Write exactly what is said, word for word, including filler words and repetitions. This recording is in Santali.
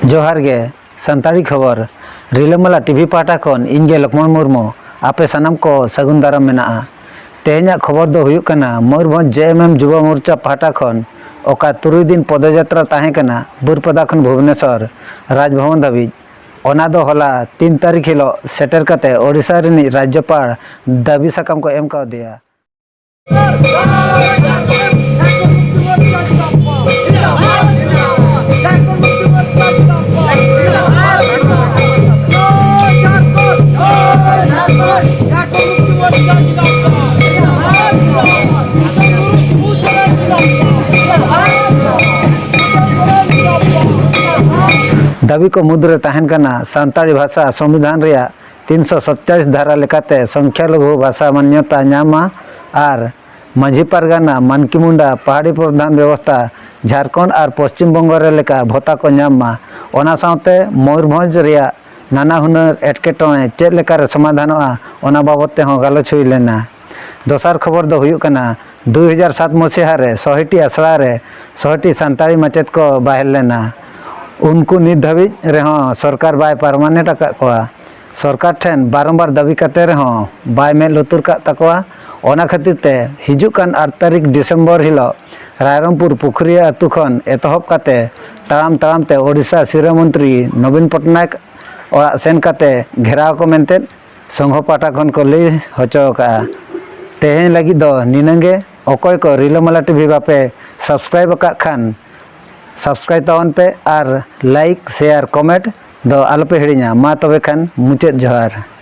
ᱡᱚᱦᱟᱨ ᱜᱮ᱾ ᱥᱟᱱᱛᱟᱲᱤ ᱠᱷᱚᱵᱚᱨ, ᱨᱤᱞᱟᱹᱢᱟᱞᱟ ᱴᱤᱵᱷᱤ ᱯᱟᱦᱴᱟ ᱠᱷᱚᱱ ᱤᱧ ᱜᱮ ᱞᱚᱠᱷᱢᱚᱬ ᱢᱩᱨᱢᱩ, ᱟᱯᱮ ᱥᱟᱱᱟᱢ ᱠᱚ ᱥᱟᱹᱜᱩᱱ ᱫᱟᱨᱟᱢ ᱢᱮᱱᱟᱜᱼᱟ᱾ ᱛᱮᱦᱮᱧᱟᱜ ᱠᱷᱚᱵᱚᱨ ᱫᱚ ᱦᱩᱭᱩᱜ ᱠᱟᱱᱟ, ᱢᱚᱭᱩᱨᱵᱷᱚᱸᱡᱽ ᱡᱮ ᱮᱢ ᱮᱢ ᱡᱩᱵᱚ ᱢᱳᱨᱪᱟ ᱯᱟᱦᱴᱟ ᱠᱷᱚᱱ ᱚᱠᱟ ᱛᱩᱨᱩᱭ ᱫᱤᱱ ᱯᱚᱫᱚᱡᱟᱛᱨᱟ ᱛᱟᱦᱮᱸ ᱠᱟᱱᱟ ᱵᱩᱨᱯᱟᱫᱟ ᱠᱷᱚᱱ ᱵᱷᱩᱵᱽᱱᱮᱥᱚᱨ ᱨᱟᱡᱽᱵᱷᱚᱵᱚᱱ ᱫᱷᱟᱹᱵᱤᱡ, ᱚᱱᱟ ᱫᱚ ᱦᱚᱞᱟ ᱛᱤᱱ ᱛᱟᱹᱨᱤᱠᱷ ᱦᱤᱞᱚᱜ ᱥᱮᱴᱮᱨ ᱠᱟᱛᱮ ᱳᱰᱤᱥᱟ ᱨᱤᱱᱤᱡ ᱨᱟᱡᱽᱡᱚᱯᱟᱲ ᱫᱟᱹᱵᱤ ᱥᱟᱠᱟᱢ ᱠᱚ ᱮᱢ ᱠᱟᱣᱫᱮᱭᱟ᱾ ᱫᱟᱹᱵᱤ ᱠᱚ ᱢᱩᱫᱽᱨᱮ ᱛᱟᱦᱮᱱ ᱠᱟᱱᱟ ᱥᱟᱱᱛᱟᱲᱤ ᱵᱷᱟᱥᱟ ᱥᱚᱝᱵᱤᱫᱷᱟᱱ ᱨᱮᱭᱟᱜ ᱛᱤᱱᱥᱚ ᱥᱟᱛᱪᱟᱞᱤᱥ ᱫᱷᱟᱨᱟ ᱞᱮᱠᱟᱛᱮ ᱥᱚᱝᱠᱷᱭᱟ ᱞᱚᱜᱷᱩ ᱵᱷᱟᱥᱟ ᱢᱟᱱᱭᱚᱛᱟ ᱧᱟᱢ ᱢᱟ ᱟᱨ ᱢᱟᱹᱡᱷᱤ ᱯᱟᱨᱜᱟᱱᱟ, ᱢᱟᱱᱠᱤ ᱢᱩᱱᱰᱟ, ᱯᱟᱦᱟᱲᱤ ᱯᱨᱚᱫᱷᱟᱱ ᱵᱮᱵᱚᱥᱛᱷᱟ, ᱡᱷᱟᱲᱠᱷᱚᱸᱰ ᱟᱨ ᱯᱚᱥᱪᱤᱢ ᱵᱚᱝᱜᱚ ᱨᱮ ᱞᱮᱠᱟ ᱵᱷᱚᱛᱟ ᱠᱚ ᱧᱟᱢ ᱢᱟ᱾ ᱚᱱᱟ ᱥᱟᱶᱛᱮ ᱢᱚᱭᱩᱨᱵᱷᱚᱸᱡᱽ ᱨᱮᱭᱟᱜ ᱱᱟᱱᱟ ᱦᱩᱱᱟᱹᱨ ᱮᱴᱠᱮᱴᱚᱬᱮ ᱪᱮᱫ ᱞᱮᱠᱟᱨᱮ ᱥᱚᱢᱟᱫᱷᱟᱱᱚᱜᱼᱟ, ᱚᱱᱟ ᱵᱟᱵᱚᱫ ᱛᱮᱦᱚᱸ ᱜᱟᱞᱚᱪ ᱦᱩᱭ ᱞᱮᱱᱟ᱾ ᱫᱚᱥᱟᱨ ᱠᱷᱚᱵᱚᱨ ᱫᱚ ᱦᱩᱭᱩᱜ ᱠᱟᱱᱟ, ᱫᱩ ᱦᱟᱡᱟᱨ ᱥᱟᱛ ᱢᱚᱥᱤᱦᱟ ᱨᱮ ᱥᱚᱦᱮᱴᱤ ᱟᱥᱲᱟ ᱨᱮ ᱥᱚᱦᱮᱴᱤ ᱥᱟᱱᱛᱟᱲᱤ ᱢᱟᱪᱮᱫ ᱠᱚ ᱵᱟᱦᱮᱞ ᱞᱮᱱᱟ᱾ ᱩᱱᱠᱩ ᱱᱤᱛ ᱫᱷᱟᱹᱵᱤᱡ ᱨᱮᱦᱚᱸ ᱥᱚᱨᱠᱟᱨ ᱵᱟᱭ ᱯᱟᱨᱢᱟᱱᱮᱱᱴ ᱟᱠᱟᱫ ᱠᱚᱣᱟ᱾ ᱥᱚᱨᱠᱟᱨ ᱴᱷᱮᱱ ᱵᱟᱨᱚᱢᱵᱟᱨ ᱫᱟᱹᱵᱤ ᱠᱟᱛᱮ ᱨᱮᱦᱚᱸ ᱵᱟᱭ ᱢᱮᱫ ᱞᱩᱛᱩᱨ ᱠᱟᱜ ᱛᱟᱠᱚᱣᱟ᱾ ᱚᱱᱟ ᱠᱷᱟᱹᱛᱤᱨ ᱛᱮ ᱦᱤᱡᱩᱜ ᱠᱟᱱ ᱟᱴ ᱛᱟᱹᱨᱤᱠᱷ ᱰᱤᱥᱮᱢᱵᱚᱨ ᱦᱤᱞᱚᱜ ᱨᱟᱭᱨᱚᱝᱯᱩᱨ ᱯᱩᱠᱷᱩᱨᱤᱭᱟᱹ ᱟᱹᱛᱩ ᱠᱷᱚᱱ ᱮᱛᱚᱦᱚᱵ ᱠᱟᱛᱮ ᱛᱟᱲᱟᱢ ᱛᱟᱲᱟᱢ ᱛᱮ ᱳᱰᱤᱥᱟ ᱥᱤᱨᱟᱹ ᱢᱚᱱᱛᱨᱤ ᱱᱚᱵᱤᱱ ᱯᱚᱴᱱᱟᱭᱮᱠ ᱚᱲᱟᱜ ᱥᱮᱱ ᱠᱟᱛᱮ ᱜᱷᱮᱨᱟᱣ ᱠᱚ ᱢᱮᱱᱛᱮ ᱥᱚᱝᱜᱷᱚ ᱯᱟᱦᱴᱟ ᱠᱷᱚᱱ ᱠᱚ ᱞᱟᱹᱭ ᱦᱚᱪᱚ ᱟᱠᱟᱫᱼᱟ᱾ ᱛᱮᱦᱮᱧ ᱞᱟᱹᱜᱤᱫ ᱫᱚ ᱱᱤᱱᱟᱹᱝ ᱜᱮ᱾ ᱚᱠᱚᱭ ᱠᱚ ᱨᱤᱞᱟᱹᱢᱟᱞᱟ ᱴᱤᱵᱷᱤ ᱵᱟᱯᱮ ᱥᱟᱵᱥᱠᱨᱟᱭᱤᱵ ᱟᱠᱟᱫ ᱠᱷᱟᱱ, ᱥᱟᱵᱥᱠᱨᱟᱭᱤᱵ ᱛᱟᱵᱚᱱ ᱯᱮ ᱟᱨ ᱞᱟᱭᱤᱠ, ᱥᱮᱭᱟᱨ, ᱠᱚᱢᱮᱱᱴ ᱫᱚ ᱟᱞᱚᱯᱮ ᱦᱤᱲᱤᱧᱟ᱾ ᱢᱟ ᱛᱚᱵᱮ ᱠᱷᱟᱱ ᱢᱩᱪᱟᱹᱫ ᱡᱚᱦᱟᱨ᱾